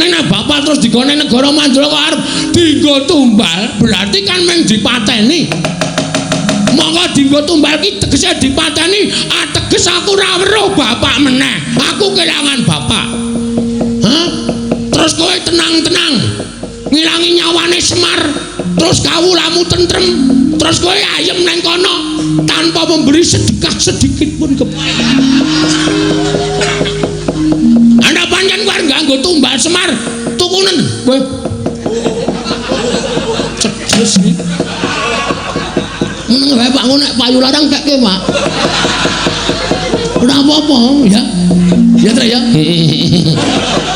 Ning nek bapak terus digone negara Mandra kok arep dienggo tumbal, berarti kan mung dipateni. Monggo dienggo tumbal ki tegese dipateni, ateges aku ora weruh bapak meneh. Aku kelangan bapak. Hah? Terus kowe tenang-tenang ngilangi nyawane Semar, terus kawulamu tentrem, terus kowe ayem neng kono tanpa memberi sedekah sedikit pun ke Anda pancen kowe nganggo tumbal Semar, tukunen kowe. Cedes iki. Meneng wae Pak, nek payu larang kekke, Pak. Ora apa-apa ya. Ya Trek ya.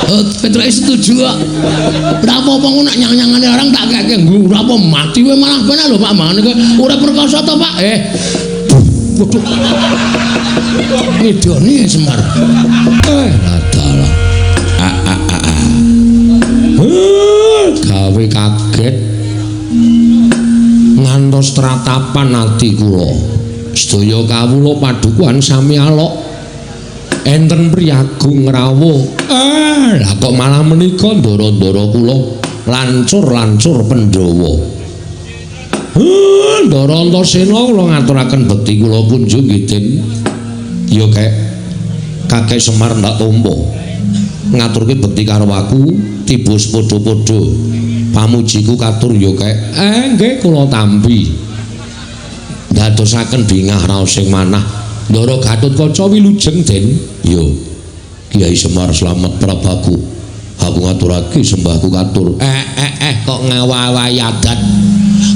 Oh, Petruk setuju kok. Ora apa-apa ngono nek nyang-nyangane larang tak kekke. Ora apa mati wae malah bener lho Pak mangane kowe ora perkasa to Pak. Waduh. Ngidoni Semar. Ladalah. Ah ah ah. Ah. Gawe kaget. Ngantos tratapan ati kula. Sedaya kawula padukuhan sami alok. Enten priyagung rawuh. Lah kok malah menika ndara-ndara kula lancur-lancur Pandhawa. Ndara Antasena kula ngaturaken bekti kula kunjung nggih Den. Ya kek Kakek Semar ndak tampa. Ngaturke bekti karo aku tiba padha-padha. Pamujiku katur ya kek. Nggih kula tampi. Ndadosaken bingah raos sing manah. Ndara Gatotkaca wilujeng Den. Ya. Kyai Semar slamet prabaku. Aku ngaturake sembahku katur. Kok ngawahi adat.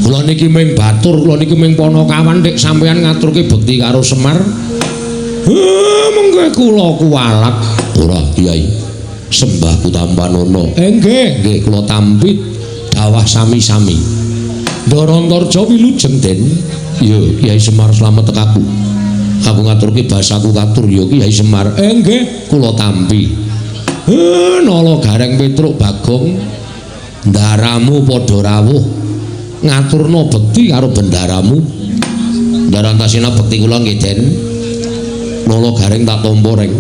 Kula niki ming batur, kula niki ming panakawan dik sampeyan ngaturke bekti karo Semar. Mengke kula kuwalat. Ora Kyai. Sembahku tampanana. Nggih, nggih kula tampi dawah sami-sami. Ndara Antarja wilujeng Den. Ya Kyai Semar slamet tekaku. Aku ngaturke basaku katur ya Kyai Semar. Nggih, kula tampi. Nala Gareng Petruk Bagong ndaramu padha rawuh ngaturna bekti karo bendaramu. Ndara Antasena bekti kula nggih Den. Nala Gareng tak tampa reng.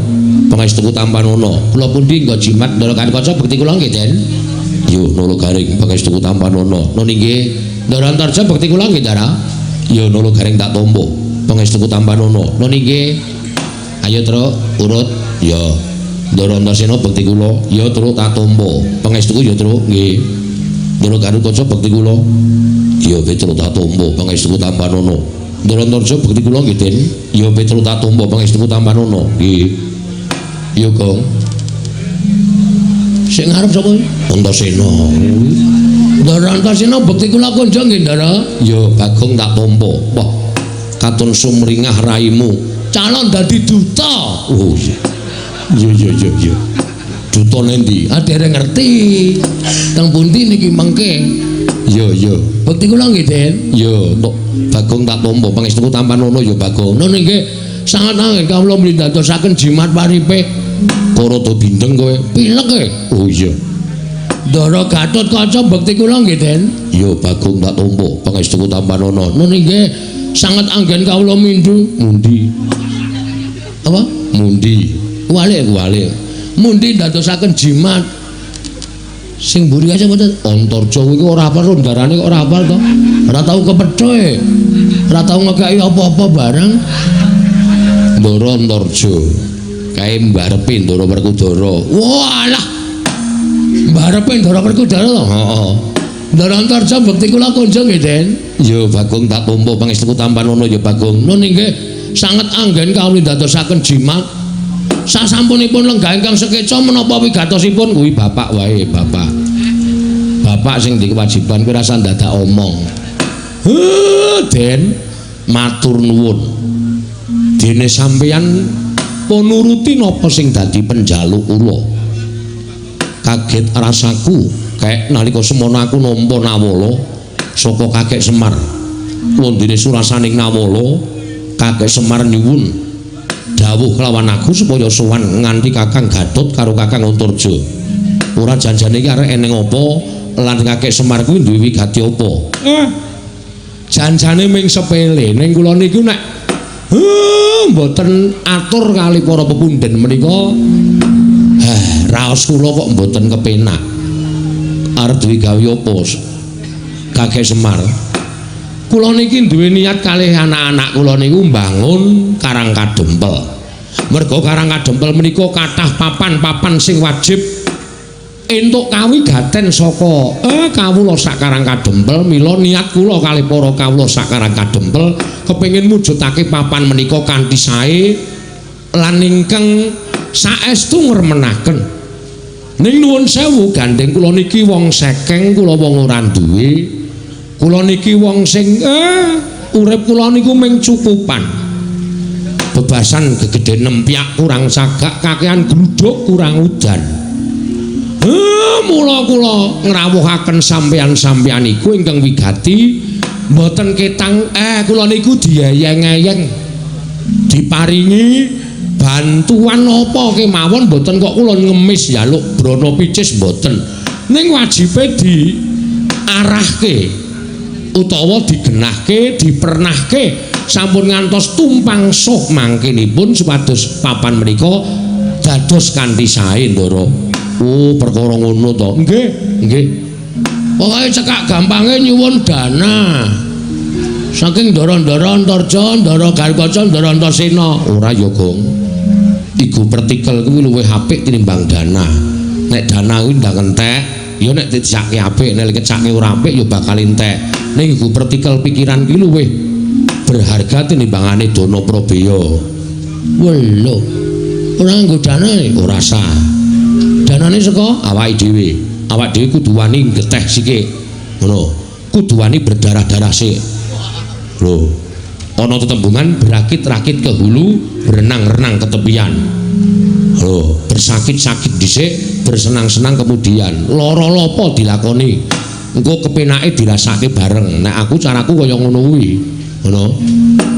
Pangestuku tampanana. Kula pundi nggo jimat Ndara Gatotkaca bekti kula nggih Den. Yo Nala Gareng pangestuku tampanana. Nun inggih. Ndara Antarja bekti kula nggih Ndara. Yo Nala Gareng tak tampa. Pangestuku tampanana. Nun inggih. Ayo Truk, urut. Ya. Ndara Antasena bekti kula. Ya Truk tak tampa. Pangestuku ya Truk nggih. Ndara Gatotkaca bekti kula. Ya Petruk tak tampa. Pangestuku tampanana. Ndara Antarja bekti kula nggih Den. Ya Petruk tak tampa. Pangestuku tampanana. Nggih. Ya Gong. Sing ngarep sapa? Antasena. Ndara Antasena bekti kula kunjung nggih Ndara. Ya Bagong tak tampa. Wah. Katon sumringah raimu. Calon dadi duta. Oh iya. Iya iya iya iya. Duta nendi? Ah dereng ngerti. Teng pundi niki mengke? Iya iya. Bekti kula nggih Den. Iya, tok Bagong tak tampa pangestuku tampanana ya Bagong. Nun nggih. Sanget anggen kawula mlindadosaken jimat paripe. Kok rada bindeng kowe? Pilek e. Oh iya. Ndara Gatotkaca bekti kula nggih Den. Iya Bagong tak tampa pangestuku tampanana. Nun nggih. Sanget anggen kawula mindhu. Mundi. Apa? Mundi. Kuwalik kuwalik. Mundi ndadosaken jimat. Sing mburi aja mboten. Antarja kuwi ora hafal ndarane kok ora hafal to. Ora tau kepethoe. Ora tau ngekeki apa-apa barang. Ndara Antarja. Kae mbarepe Ndara Werkudara. Walah. Mbarepe Ndara Werkudara to? Heeh. Ndara Antarja bekti kula kunjung nggih Den. Ya Bagong tak tampa pangestuku tampanana ya Bagong. Nun inggih sanget anggen kawula ndadosaken jimat. Sasampunipun lenggah ingkang sekeca menapa wigatosipun kuwi bapak wae, bapak. Bapak sing duwe kewajiban kuwi rasa dadak omong. Den, matur nuwun. Dene sampeyan pun nuruti napa sing dadi penjaluk kula. Kaget rasaku kek nalika semono aku nampa nawala saka Kakek Semar. Wondene surasaning nawala, Kakek Semar nyuwun dawuh kelawan aku supaya sowan nganti Kakang Gatot karo Kakang Antarja. Ora janjane iki arek eneng apa lan Kakek Semar kuwi duwe wigati apa? Janjane ming sepele ning kula niku nek mboten atur kali para pepundhen menika Raos kula kok mboten kepenak. Arep duwe gawe apa? Kakek Semar. Kula niki duwe niat kalih anak-anak kula niku mbangun Karang Kadempel. Merga Karang Kadempel menika kathah papan-papan sing wajib entuk kawigaten saka kawula sak Karang Kadempel. Mila niat kula kalih para kawula sak Karang Kadempel kepengin mujudake papan menika kanthi sae lan ingkang saestu ngremenaken. Ning nuwun sewu, gandeng kula niki wong sekeng, kula wong ora duwe. Kula niki wong sing urip kula niku mung cukupan. Bebasan gegedhe nempyak kurang sagak, kakean gluduk kurang udan. Mula kula ngrawuhaken sampeyan-sampeyan iku ingkang wigati mboten ketang kula niku dieyeng-eyeng diparingi bantuan apa kemawon, mboten kok kula ngemis njaluk brana picis, mboten. Ning wajibe diarahke utawa digenahke, dipernahke sampun ngantos tumpang suh mangkinipun supados papan menika dados kanthi sae, Ndara. Oh, perkara ngono to. Nggih, nggih. Pokoke cekak gampange nyuwun dana. Saking ndara-ndara Antarja, ndara Garkaca, ndara Antasena. Ora ya, Gong. Iku pertikel kuwi luwih apik tinimbang dana. Nek dana kuwi ndang entek, ya nek dicake apik, nek kecake ora apik ya bakal entek. Ning iku pertikel pikiran kuwi luwih berharga tinimbangane dana prabeya. Welo. Ora nganggo dana, ora sah. Danane saka awake dhewe. Awak dhewe kudu wani geteh sithik. Ngono. Kudu wani berdarah-darah sik. Lho. Ana tetembungan berakit-rakit ke hulu, berenang-renang ke tepian. Lho, bersakit-sakit dhisik, bersenang-senang kemudian. Lara lopo dilakoni. Engko kepenake dirasake bareng. Nek aku caraku kaya ngono kuwi. Ngono.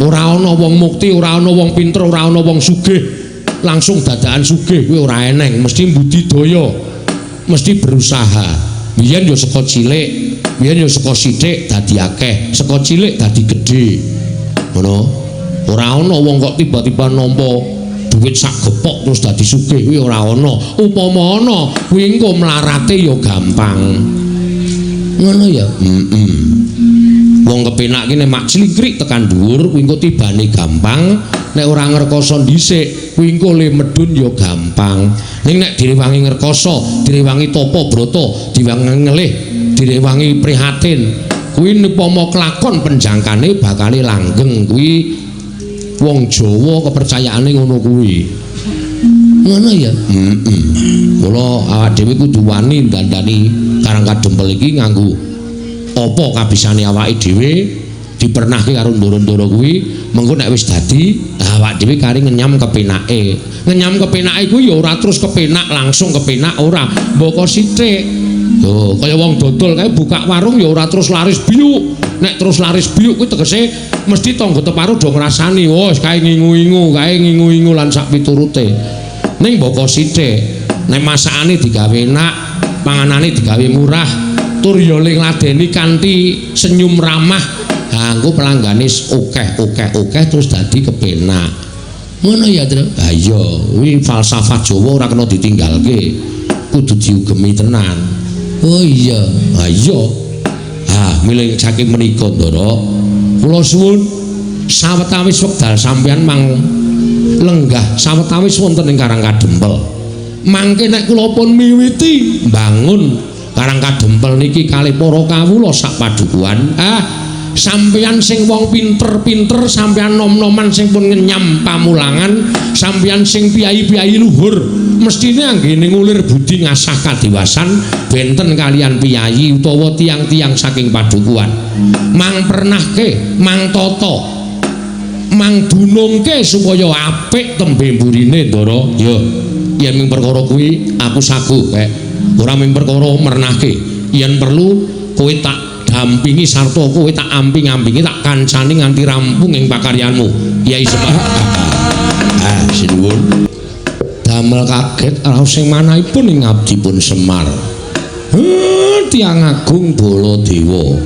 Ora ana wong mukti, ora ana wong pinter, ora ana wong sugih langsung dadakan sugih kuwi ora eneng, mesti budidaya, mesti berusaha. Biyen ya saka cilik, biyen ya saka sithik dadi akeh, saka cilik dadi gedhe. Ngono. Ora ana wong kok tiba-tiba nampa duit sak gepok terus dadi sugih kuwi ora ana. Upama ana, kuwi engko mlarate ya gampang. Ngono ya? Heeh. Wong kepenak ki nek mak clingkrik tekan dhuwur kuwi engko tibane gampang, nek ora ngrekoso dhisik kuwi engko le medhun ya gampang. Ning nek direwangi ngrekoso, direwangi tapa brata, direwangi ngelih, direwangi prihatin, kuwi upama kelakon penjangkane bakale langgeng. Kuwi wong Jawa kepercayaane ngono kuwi. Ngono ya? Heeh. Mula awak dhewe kudu wani dandani Karang Kadempel iki nganggo apa kabisane awake dhewe, dipernahke karo ndoro-ndoro kuwi, mengko nek wis dadi awak dhewe kari ngenyam kepenake. Ngenyam kepenake kuwi ya ora terus kepenak langsung kepenak, ora, mboko sithik. Lho, kaya wong dodol kae buka warung ya ora terus laris biyuk. Nek terus laris biyuk kuwi tegese mesti tangga teparo do ngrasani, wah kae ngingu-ingu, kae ngingu-ingu lan sak piturute. Ning mboko sithik, nek masakane digawe enak, panganane digawe murah, tur ya ngladeni kanthi senyum ramah, ha engko pelanggane akeh akeh akeh terus dadi kepenak. Ngono ya, Tru? Ha iya, kuwi falsafah Jawa ora kena ditinggalke. Kudu diugemi tenan. Oh iya. Ha iya. Ha, milih saking menika, Ndara. Kula suwun sawetawis wekdal sampeyan mang lenggah sawetawis wonten ing Karang Kadempel. Mangke nek kula pun miwiti mbangun Karang Kadempel niki kalih para kawula sak padukuhan, sampeyan sing wong pinter-pinter, sampeyan nom-noman sing pun ngenyam pamulangan, sampeyan sing piyayi-piyayi luhur, mestine anggene ngulir budi ngasah kadiwasan benten kalian piyayi utawa tiyang-tiyang saking padukuhan. Mang pernahke, mang tata, mang dunungke supaya apik tembe mburine, Ndara. Ya, yen ming perkara kuwi aku saguh kek. Ora ming perkara mernahke. Yen perlu kowe tak dampingi sarta kowe tak amping-ampingi, tak kancani nganti rampung ing pakaryanmu, Yai Semar. Ah, sinuwun. Damel kaget raos sing manahipun ing abdipun Semar. Tiyang agung Baladewa.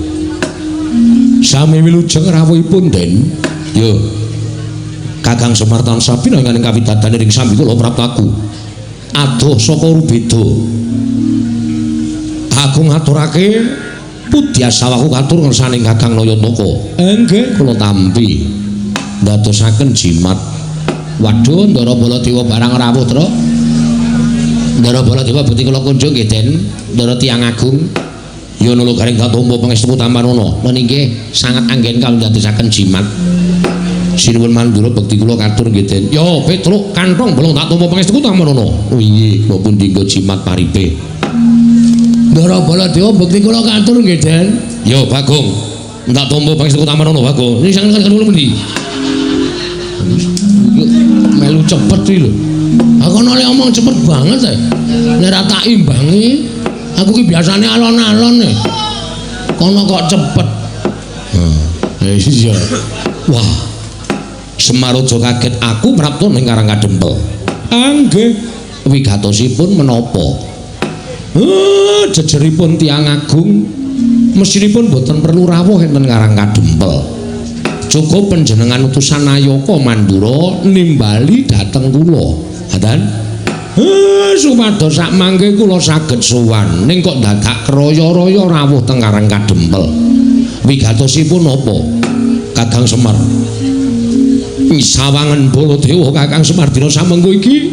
Sami wilujeng rawuhipun, Den. Yo. Kakang Semar tansah pinangan ing kawidadan ing sambi kula praptaku. Adoh saka Rubeda. Aku ngaturake pudyasawaku katur ngersaning Kakang Nayantaka. Nggih, kula tampi. Ndadosaken jimat. Waduh, Ndara Baladewa barang rawuh, Tru. Ndara Baladewa bekti kula kunjung nggih, Den. Ndara tiyang agung. Ya nulu garing tak tampa pangestu tampanana. Lan inggih sangat anggen kawula ndadosaken jimat. Sinuwun Mandura bekti kula katur nggih, Den. Ya, Petruk kantong bolong tak tampa pangestu tampanana. Oh iya, kula pundi nggo jimat paripe. Ndara Baladewa bekti kula katur nggih, Den. Ya, Bagong. Tak tampa pangestu tampanana, Bagong. Ini sangat kula pundi? Melu cepet iki lho. Aku ana omong cepet banget e. Nek ora tak imbangi, aku ki biasane alon-alon e. Kono kok cepet. Heh, iya. Wah. Semar aja kaget aku prapta ning Karang Kadempel. Nggih. Wigatosipun menapa? Jejeripun tiyang agung mesinipun boten perlu rawuh enten Karang Kadempel. Cukup panjenengan utusan Nayaka Mandura nimbali dhateng kula. Ngaten? Supados sak mangke kula saged sowan. Ning kok dadak kraya-raya rawuh teng Karang Kadempel. Wigatosipun napa? Kakang Semar. Sawangen Baladewa Kakang Semar dina samengko iki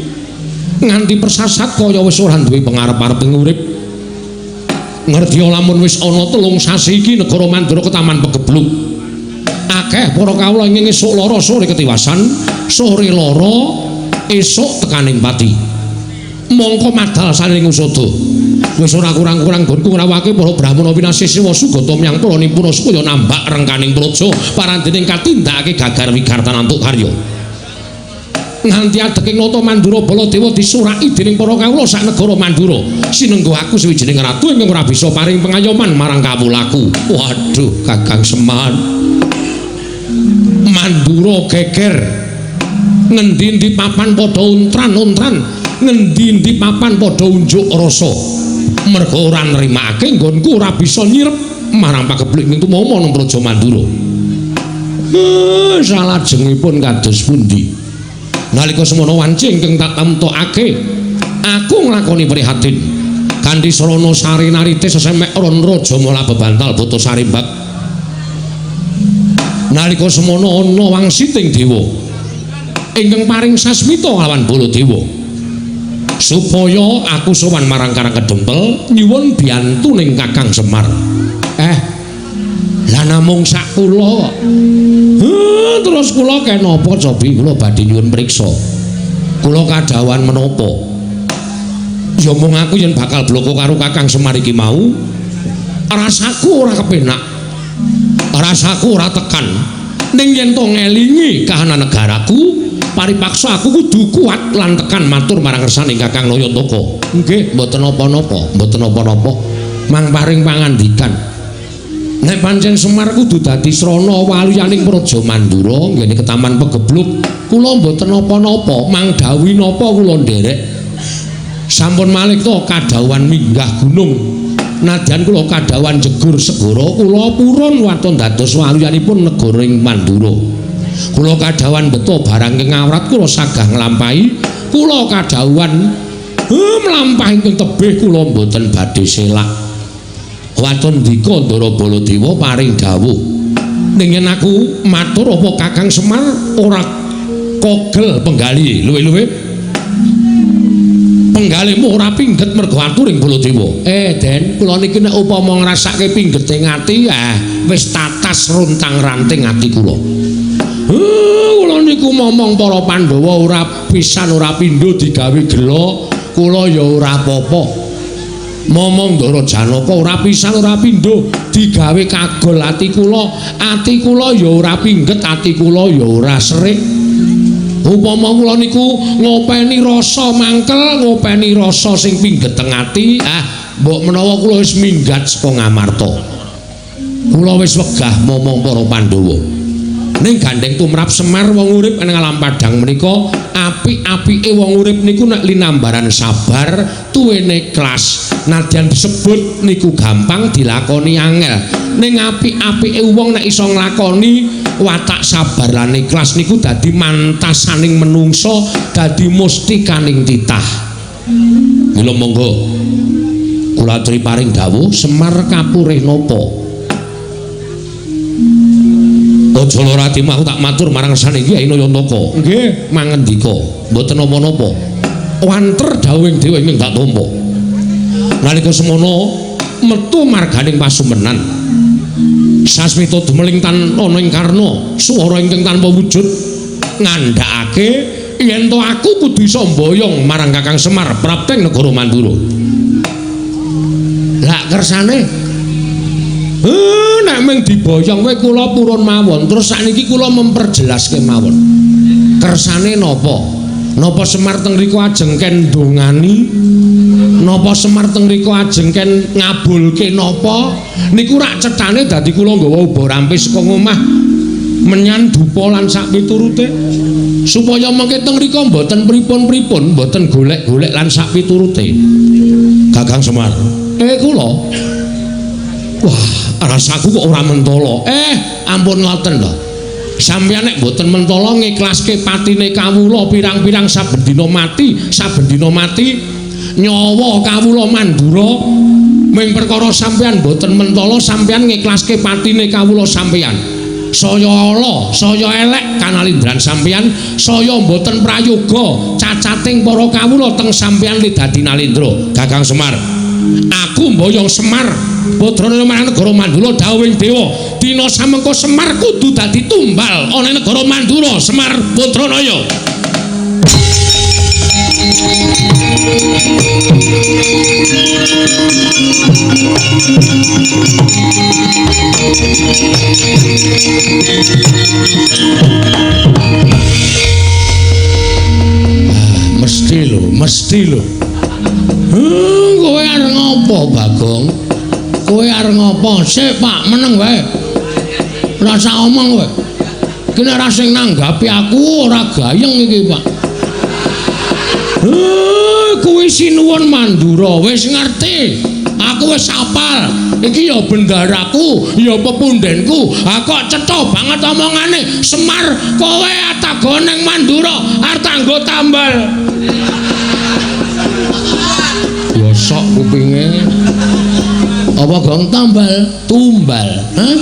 nganti persasat kaya wis ora duwe pengarep-arep ing urip. Ngerti lamun wis ana 3 sasi iki negara Mandura ketaman pegebluk. Akeh para kawula ing esuk lara sore ketiwasan, sore lara esuk tekaning pati. Mongko madal saling usada. Wis ora kurang-kurang gonku ngrawake para brahmana pinasih siwa sugata myang para nipuna supaya nambak rengkaning praja parandening katindakake gagar wigartan antuk karya. Nganti adeking nata Mandura Baladewa disuraki dening para kawula sak negara Mandura. Sinenggo aku sawijining ratu ingkang ora bisa paring pengayoman marang kawulaku. Waduh, Kakang Semar. Mandura geger. Ngendi-endi papan padha untran-untran, ngendi-endi papan padha unjuk rasa. Merga ora nrimakake nggonku ora bisa nyirep marang pagebluk ing tumama nang Praja Mandura. Salajengipun kados pundi? Nalika semono wanci ingkang tak tamtokake, aku nglakoni prihatin. Kanthi sarana sari narite sesemek ron raja mala bebantal buta sarimbak. Nalika semono ana wangsiting dewa ingkang paring sasmita lawan Baladewa supaya aku sowan marang Karang Kedempel nyuwun biyantuning Kakang Semar. Lah namung sak kula kok. Terus kula kenapa cobi kula badhe nyuwun priksa. Kula kadhawuhan menapa? Ya mung aku yen bakal bloko karo Kakang Semar iki mau, rasaku ora kepenak. Rasaku ora tekan. Ning yen to ngelingi kahanan negaraku, paripaksa aku kudu kuat lan tekan matur marang ngersaning Kakang Nayantaka. Nggih, mboten napa-napa, mboten napa-napa. Mang paring pangandikan. Nek pancen Semar kudu dadi srana waluyaning Praja Mandura nggene ketaman pegebluk, kula mboten napa-napa, mang dawuhi napa kula nderek. Sampun malih to kadhawuhan minggah gunung. Nadyan kula kadhawuhan jegur segara, kula purun waton dados waluyanipun negara ing Mandura. Kula kadhawuhan beto barang ing awrat kula sagah nglampahi, kula kadhawuhan mlampah ingkang tebih kula mboten badhe selak. Waton ndika Ndara Baladewa paring dawuh. Ning yen aku matur apa Kakang Semar ora kogel penggali luwe-luwe? Penggalimu ora pingget mergo aturing Baladewa. Den, kula niki nek upama ngrasake pinggete ati, wis tatas runtang-ranting ati kula. Kula niku momong para Pandhawa ora pisan ora pindho digawe gela, kula ya ora apa-apa. Momong Ndara Janaka ora pisan ora pindho digawe kagol ati kula ya ora pingget, ati kula ya ora serik. Upama kula niku ngopeni rasa mangkel, ngopeni rasa sing pingget teng ati, mbok menawa kula wis minggat saka Ngamarta. Kula wis wegah momong para Pandhawa. Ning gandeng tumrap Semar wong urip ing alam padhang menika apik-apike wong urip niku nek linambaran sabar, tuwene ikhlas. Nadyan disebut niku gampang dilakoni angel. Ning apik-apike wong nek iso nglakoni watak sabar lan ikhlas niku dadi mantasaning menungsa, dadi mustikaning titah. Mila monggo kula aturi paring dawuh Semar kapurih napa? Aja lara atimu, aku tak matur marang saniki Kyai Nayantaka. Nggih, mangendika, mboten napa-napa. Wanter dawuhing dewa ing tak tampa. Nalika semono metu marganing pasumenan. Sasmita dumeling tan ana ing karna, swara ingkang tanpa wujud ngandhakake yen to aku kudu iso mboyong marang Kakang Semar prapteng negara Mandura. Lah kersane nek mung diboyong kowe kula purun mawon. Terus sakniki kula memperjelas kemawon. Kersane napa? Napa Semar teng mriku ajeng ken ndongani? Napa Semar teng mriku ajeng ken ngabulke napa? Niku rak cethane dadi kula nggawa uba rampes saka ngomah menyan dupa lan sak piturute supaya mengke teng mriku mboten pripun-pripun, mboten golek-golek lan sak piturute. Kakang Semar, kula. Wah, rasaku kok ora mentala. Ampun ngoten lho. Sampeyan nek mboten mentala ngiklaske patine kawula pirang-pirang saben dina mati, saben dina mati nyawa kawula Mandura ming perkara sampeyan mboten mentala sampeyan ngiklaske patine kawula sampeyan. Saya ala, saya elek kanalindran sampeyan, saya mboten prayoga cacating para kawula teng sampeyan li dadi nalindra. Kakang Semar, aku mboyong Semar Badranaya marang negara Mandura dawuhing dewa, dina samengko Semar kudu dadi tumbal ana ing negara Mandura. Semar Badranaya. Mesti lho, mesti lho. Kowe arep ngopo, Bagong? Kowe arep ngopo? Sik, Pak, meneng wae. Rasa omong kowe. Iki nek ora sing nanggapi aku ora gayeng iki, Pak. Kuwi sinuwun Mandura, wis ngerti. Aku wis hafal. Iki ya bendaraku, ya pepundenku. Ha kok cetha banget omongane. Semar, kowe atago ning Mandura arep tanggo tambal. Bosok kupinge. Apa gong tambal? Tumbal. Hah?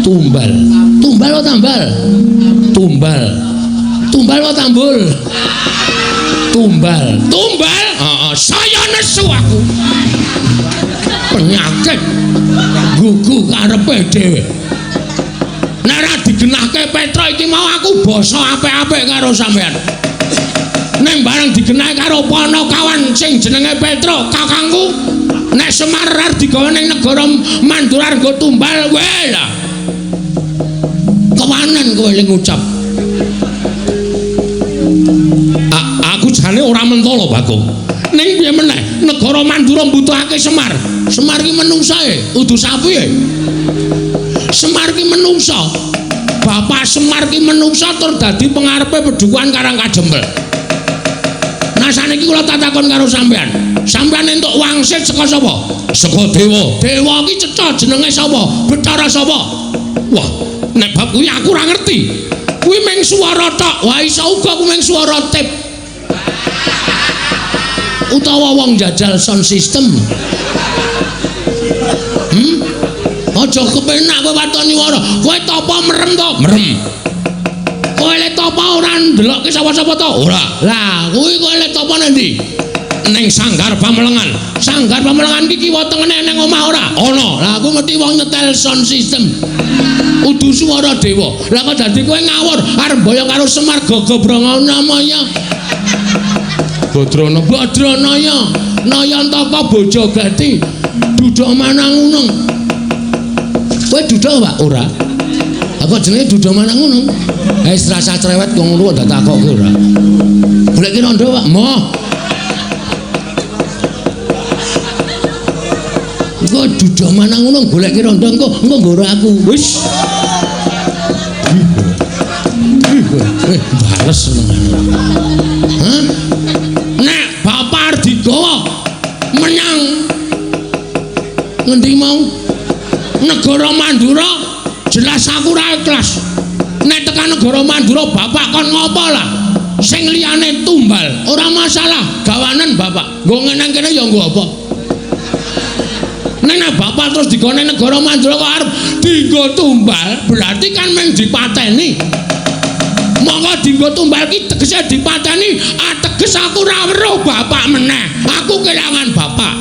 Tumbal. Tumbal apa tambal? Tumbal. Tumbal apa tambul? Tumbal. Tumbal? Heeh, saya nesu aku. Penyakit gugu karepe dhewe. Nek ora digenahke Petra iki mau aku basa apik-apik karo sampean. Ning bareng digenahke karo Panakawan sing jenenge Petra, kakangku, nek Semar arep digawa ning negara Mandura nggo tumbal, wae lah. Kewanen kowe ling ngucap. Aku jane ora mentala, Bagong. Ning piye meneh, negara Mandura mbutuhake Semar. Semar ki menungsa e, udu sapi e. Semar ki menungsa. Bapak Semar ki menungsa tur dadi pengarepe pedukuhan Karang Kajempel. Nah saniki kula tak takon karo sampean. Sampean entuk wangsit saka sapa? Saka dewa. Dewa ki cetha jenenge sapa? Bathara sapa? Wah, nek bab kuwi aku ora ngerti. Kuwi mung swara tok. Wah, iso uga kuwi mung swara tip. Utawa wong jajal sound system. Aja kepenak kowe waton nyuwara. Kowe tapa merem to? Merem. Kowe le tapa ora ndelokke sapa-sapa to? Ora. Lah, kuwi kowe le tapa nang ndi? Ning Sanggar Pamelengan. Sanggar Pamelengan iki kiwa tengene ning omah ora? Ana. Lah aku ngerti wong nyetel sound system. Udu swara dewa. Lah kok dadi kowe ngawur arep mboyong karo Semar gogobrongono maya. Badrana Badranaya Nayantaka Bojogati Duda Manangunung. Kowe duda, Pak? Ora. Lah kok jenenge Duda Manangunung? Wis rasa cerewet kok ngono kok takokke ora. Goleki rondo, Pak. Moh. Engko Duda Manangunung goleki rondo engko engko nggoro aku. Wis. Bales senengane. Hah? Nek bapak arep digawa menyang ngendi mau? Negara Mandura, jelas aku ora ikhlas. Nek tekan negara Mandura bapak kon ngopo lah? Sing liyane tumbal, ora masalah, gawanen bapak. Nggo nang kene ya nggo apa? Nek bapak terus digone negara Mandura kok arep dienggo tumbal, berarti kan mung dipateni. Monggo dienggo tumbal ki tegese dipateni, ateges aku ora weruh bapak meneh. Aku kelangan bapak.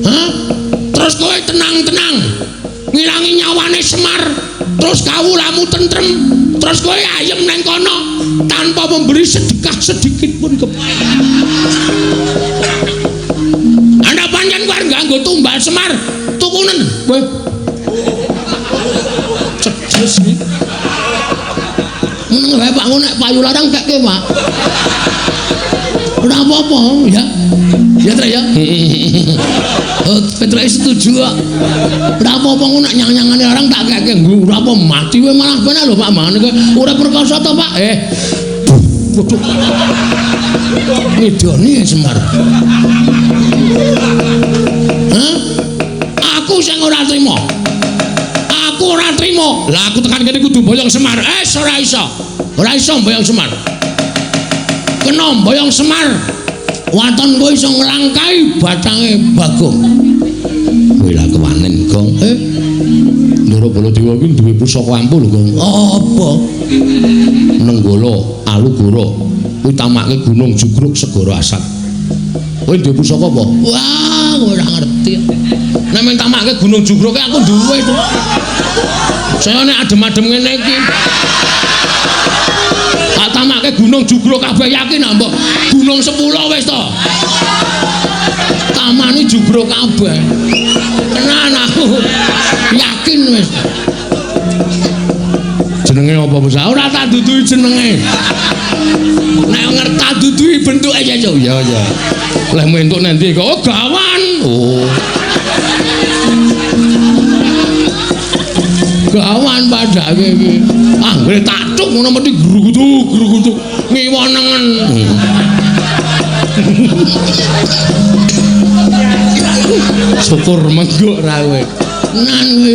Hah? Terus kowe tenang-tenang ngilangi nyawane Semar, terus kawulamu tentrem, terus kowe ayem nang kono tanpa memberi sedekah sedikit pun ke Anda pancen kowe arep nganggo tumbal Semar, tukunen kowe. Cedes iki. Meneng wae Pak, nek payu larang kekke, Pak. Ora apa-apa ya. Ya Trek ya. Oh, Petruk setuju kok. Ora apa-apa ngono nek nyang-nyangane larang tak kekke. Ora apa mati wae malah penak lho Pak mangane kowe. Ora perkasa to, Pak? Waduh. Ngidoni ya Semar. Hah? Aku sing ora trima. Aku ora trima. Lah aku tekan kene kudu boyong Semar. Ora iso. Ora iso boyong Semar. Kena boyong Semar. Waton kowe iso nglangkai batange Bagong. Kowe lah kewanen, Gong. Ndara Baladewa iki duwe pusaka ampuh lho, Gong. Apa? Nenggala Alugoro. Kuwi tamake Gunung Jugruk Segara Asat. Kowe duwe pusaka apa? Wah, kowe ora ngerti. Nek men tamake Gunung Jugruk aku duwe to. Saya nek adem-adem ngene iki. Tak tamake Gunung Jugruk kabeh yakin ah, mbok. Gunung 10 wis to. Tamani jugruk kabeh. Tenan aku. Yakin wis. Jenenge apa, Bos? Ora tak duduhi jenenge. Nek ngerti tak duduhi bentuke ya, ya. Ya, ya. Leh entuk nanti kok oh, gawan. Oh. Gawan padake iki. Anggere tak cuk ngono mesti grugutuk-grugutuk ngiwa nengen. Syukur mengguk ra kowe. Tenan kowe.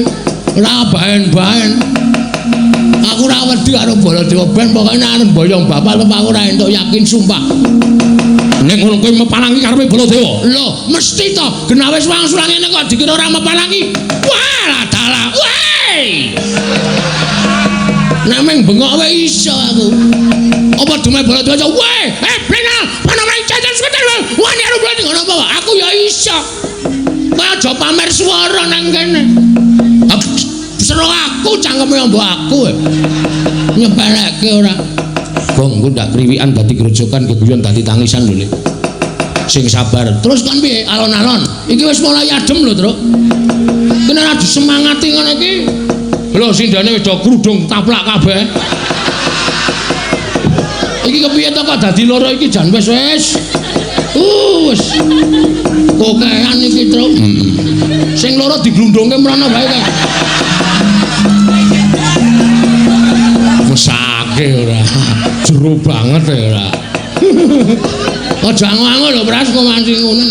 Ora baen-baen. Aku ora wedi karo Baladewa ben pokoke nek arep mboyong bapak lho aku ora entuk yakin sumpah. Nek ngono kowe mepalangi karepe Baladewa. Lho, mesti to. Genah wis wangsul ngene kok dikira ora mepalangi. Wah, dalah. Weh. Nek meng bengok wae iso aku. Apa dume Baladewa? Weh, blena, panaman jajan seketel. Wani karo Baladewa ngono apa? Aku ya iso. Kowe aja pamer swara nang kene. Seru aku cangkeme mbok aku. Nyepelekke ora. Gong engko ndak kriwikan dadi grojokan geguyon dadi tangisan lho. Sing sabar. Terus kon piye? Alon-alon. Iki wis mulai adem lho, Truk. Kene ora disemangati ngono iki. Lho sindane wis do krudung taplak kabeh. Iki kepiye to kok dadi loro iki jan wis wis. Wis. Kokean iki, Truk. Sing loro diglundungke mrono wae kae. Mesake ora. Jero banget ya ora. Aja angu-angu lho, Pras, kok nganti ngono.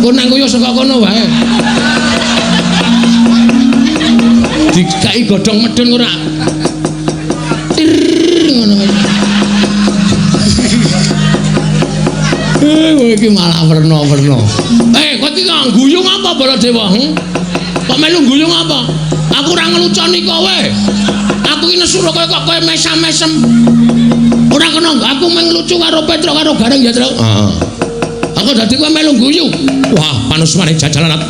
Kok nang koyo saka kono wae. Dikai godhong medhun ora. Tir ngono. Kowe iki malah werna-werna. Kowe iki kok guyu apa Baladewa? Kok melu guyu apa? Aku ora ngeluconi kowe. Aku iki nesu kowe kok kowe mesam-mesem. Ora kena aku mung lucu karo Petruk karo Gareng ya, Truk. Heeh. Aku dadi kowe melu guyu. Wah, panusmane jajalan.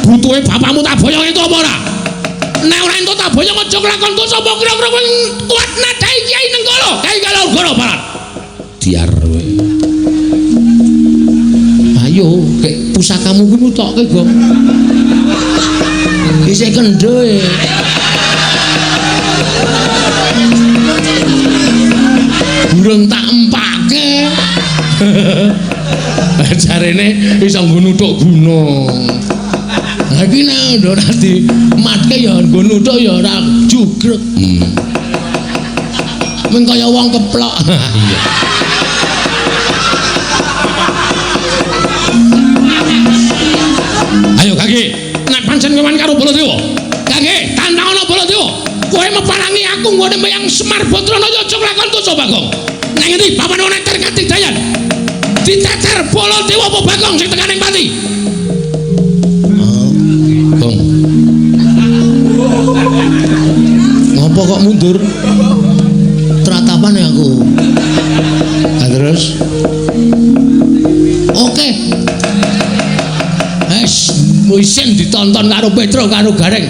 Butuhe bapakmu tak boyong entuk apa ora? Nek ora entuk tak boyong aja kelakon dosa apa kira-kira kowe kuat nadai Kyai Nenggala. Kyai Galogoro Barat. Diar kowe. Ayo, kek pusakamu kuwi mutokke, Gong. Isih kendho e. Burung tak empake. Jarene iso nggo nuthuk gunung. Lah iki nek ora dimatke ya nggo nuthuk ya ora jugrek. Mung kaya wong keplok. Iya. Ayo kaki, nek pancen kewan karo Baladewa. Kaki, tantangono Baladewa. Kowe meparangi aku nggo nggone Eyang Semar Badranaya aja nglakon dosa Bagong. Nang endi papan wong neter kadidayan? Diteter Baladewa apa Bagong sing tekaning pati? Oh, Gong. Ngopo kok mundur? Tratapan ya aku. Nah, terus? Oke. Wes, isin ditonton karo Petro karo Gareng.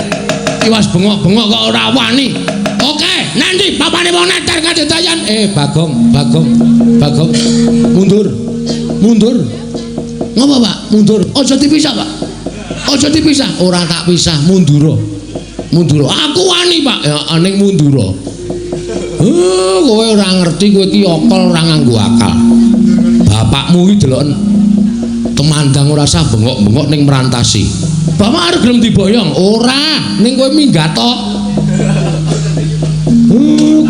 Iwas bengok-bengok kok ora wani. Oke, nanti papane wong neter kadidayan. Bagong, Bagong, Bagong. Mundur. Mundur. Ngopo, Pak? Mundur. Aja dipisah, Pak. Aja dipisah. Ora tak pisah, mundura. Mundura. Aku wani, Pak. Ya ning mundura. Kowe ora ngerti, kowe iki okol ora nganggo akal. Bapakmu iki deloken temandang ora sah bengok-bengok ning merantasi. Bapak arep gelem diboyong? Ora, ning kowe minggat to.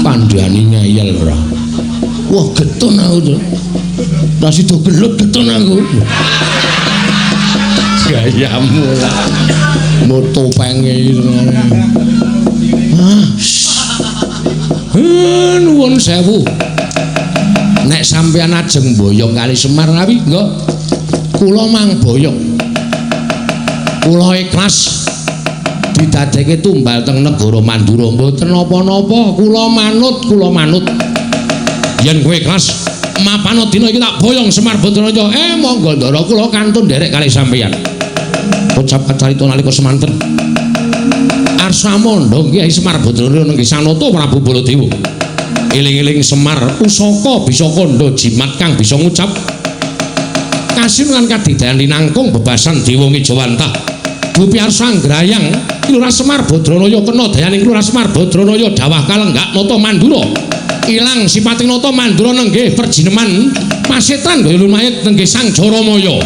Kandhani ngeyel ora. Wah, getun aku to. Ora sida gelut getun aku. Gayamu lah. Moto penge iki. Ah. Nuwun sewu. Nek sampeyan ajeng boyong kali Semar ngawi, nggih. Kula mang boyong. Kula ikhlas didadekke tumbal teng negara Mandura. Mboten napa-napa, kula manut, kula manut. Yen kowe ikhlas mapano dina iki tak boyong Semar Badranaya. Monggo ndara kula kantun nderek kali sampeyan. Ucap kacarita nalika semanten. Arsamandha Kyai Semar Badranaya nenggih Sanata Prabu Baladewa. Eling-eling Semar pusaka bisa kandha jimat kang bisa ngucap kasin lan kadidayan linangkung bebasan dewa ngejawantah. Dupi arsa nggrayang Lurah Semar Badranaya kena dayaning Lurah Semar Badranaya dawah kalenggak nata Mandura. Ilang sipating nata Mandura nenggih perjineman pasetan gaya lumayit nenggih Sang Jaramaya.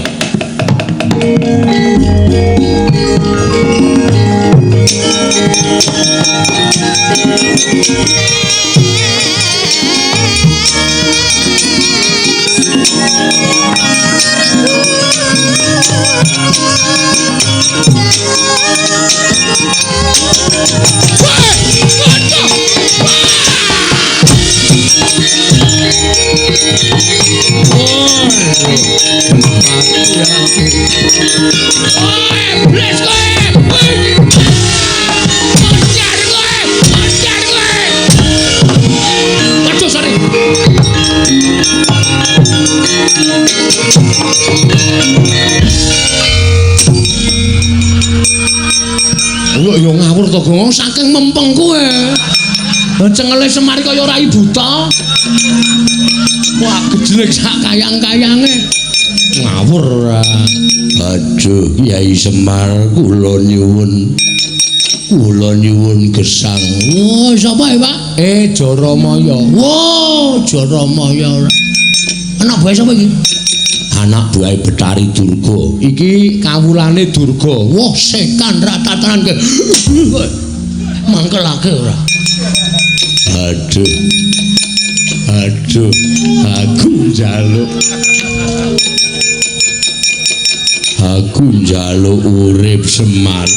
Yo ngawur to, Gong, saking mempeng kowe. Cengele Semar kaya rai buta. Wah, gejlek sak kayang-kayange. Ngawur ora. Aduh, Kyai Semar, kula nyuwun. Kula nyuwun gesang. Wah, sapa ya, Pak? Jaramaya. Wah, Jaramaya ora. Anak buahe sapa iki? Anak buahe Betari Durga. Iki kawulane Durga. Wah, sekan ratatanan ke. Mangkelake ora. Aduh. Aduh, aku njaluk. Aku njaluk urip Semar.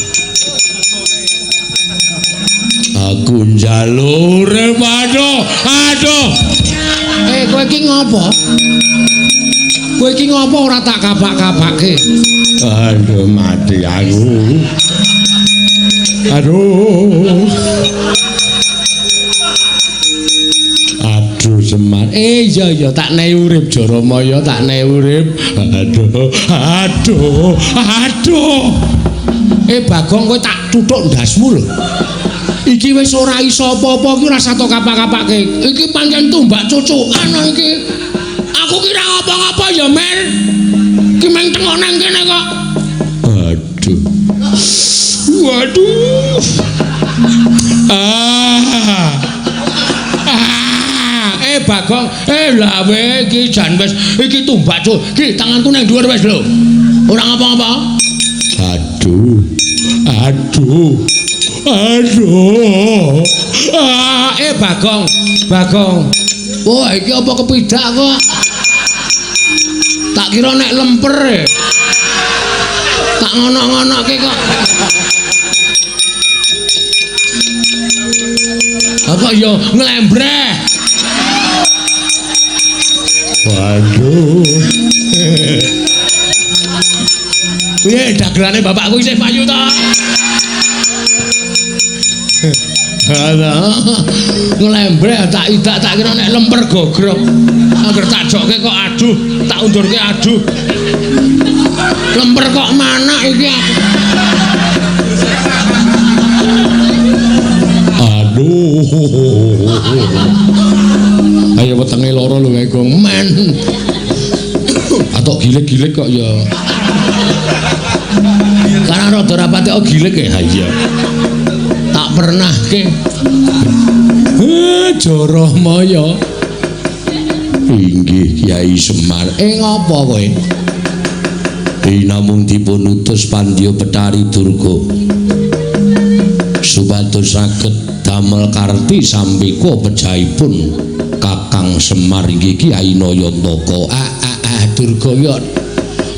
Aku njaluk urip. Aduh, aduh. Kowe iki ngopo? Kowe iki ngopo ora tak kapak-kapake? Aduh, mati aku. Aduh. Aduh Semar. Iya iya tak nehi urip Jaramaya, tak nehi urip. Aduh, aduh, aduh. Bagong kowe tak tuthuk ndasmu lho. Iki wis ora iso apa-apa iki ora sato kapak-kapake. Iki pancen tumbak cucukan iki. Aku kira ngapa-ngapa ya, Mer. Ki meng tengok nang kene kok. Aduh. Waduh. Ah. Ah. Bagong, lah we iki jan wis iki tumbak cuk. Ki tanganku nang dhuwur wis lho. Ora ngapa-ngapa. Aduh. Aduh. Aduh. Ah, Bagong, Bagong. Wah, iki apa kepidak kok? Tak kira nek lemper. Tak ngono-ngonoke kok. Apa Kok ya nglembreh. Waduh. Piye dagelane bapakku isih payu ta? Alah, nglembreh tak idak tak kira nek lemper gogrok. Angger tak jokke kok aduh, tak undurke aduh. Lemper kok manak iki aku. Aduh. Ayo wetenge lara lho kae gong men. Atok gilik-gilik kok ya. Karena rada rapate kok gilik ya. Ha iya. Tak pernah ke. Jaramaya. Inggih Kyai Semar. Ngopo kowe? Namung dipun utus Pandya Betari Durga supados saged damel karti sampika pejahipun Kakang Semar inggih Kyai Nayantaka. Durga ya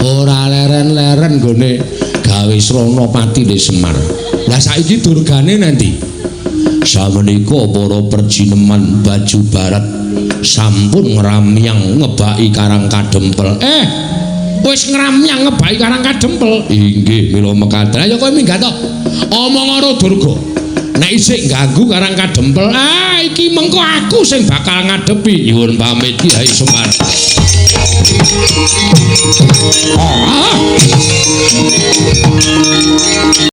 ora leren-leren nggone gawe srana patine Semar. Lah saiki durgane nanti? Samenika para perjineman baju barat sampun ngramyang ngebaki Karang Kadempel. Wis ngramyang ngebaki Karang Kadempel. Inggih mila mekaten. Ayo kowe minggat to. Omong karo Durga. Nek isih ganggu Karang Kadempel, iki mengko aku sing bakal ngadepi. Nyuwun pamit Kyai Semar.